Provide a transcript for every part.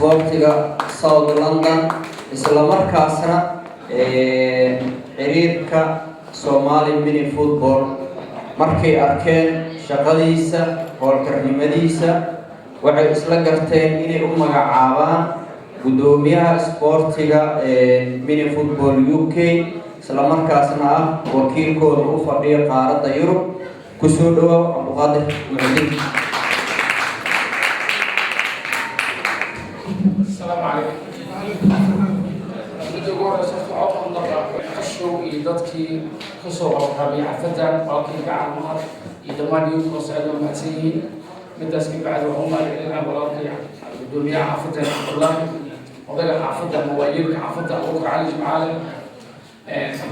isboortiga South London, islamarkaasna xiriirka Somali Mini Football markay arkeen shaqadiisa, howlkarnimadiisa, waxay isla garteen inay u magacaabaan guddoomiyaha isboortiga Mini Football UK, islamarkaasna ah wakiilkooda u fadhiyo qaaradda Yurub. Kusoo dhawaaw, Cabduqaadir Muxudiin. Asalaamu calaykum. Midda ugu horeysa, waxaa u mahadnaqa Qashow iyo dadkii kasoo qabanqaabiyay xafladan, walaalkii Gacal Mahad iyo dhammaan youth aad waa mahadsan yihiin. Midaas ka bacdi, waxaan u mahadcelinaa walaalkii gudoomiyaha xaafadda Cabdullaahi, odayga xaafadda ama waayeelka xaafadda, Abuukar Cali Jimcaale,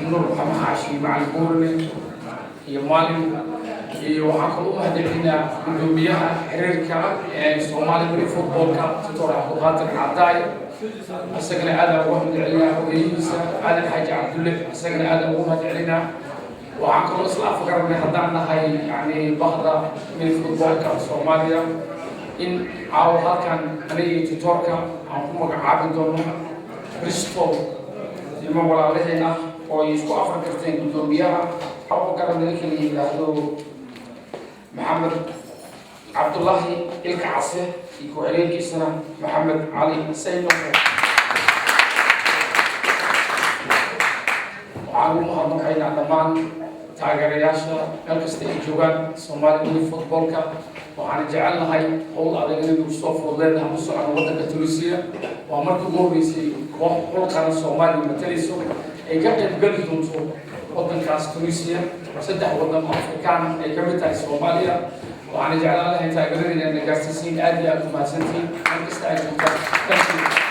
Nuur Maxamed Xaashi, Macalin Buurne iyo Maalin. Iyo waxaan kaloo u mahadcelinaa gudoomiyaha xiriirka Soomaali Mini Footballka, Doctor Cabdulqaadir Cadaay, isagana aadaan ugu mahadcelinaa. Xogeyihiisa Aadan Xaaji Cabdulle, isagana aadaan ugu mahadcelinaa. Waxaan kaloo isla afgaranay, haddaan nahay yani bahda mini footballka Soomaaliya, in caawa halkan aniga iyo tutoorka aan ku magacaabi doono Bristol nimo walaalaheen ah oo ay isku afar garteen guddoomiyaha garan ninka la yidhaahdo Maxamed Cabdullaahi Ilka Case iyo ku-xigeenkiisana Maxamed Cali Saynoqo. Waxaan ugu mahadnaqaynaa dhammaan taageerayaasha meel kasta ay joogaan Soomaali Mini Footballka. Waxaan jecelnahay howl adag inay nagu soo food leedahay u socono waddanka Tunisia. Waa markii ugu horreysay koox xul qaran Soomaaliya matalayso ay ka qayb geli doonto waddankaas Tunisia, saddex waddan oo Afrikaan ay ka mid tahay Soomaaliya. Waxaan jeclaan lahay taageeradeena na gaarsiisiin. Aad iyo aad u mahadsantihiin meel kasta ay joogtaan. Thank you.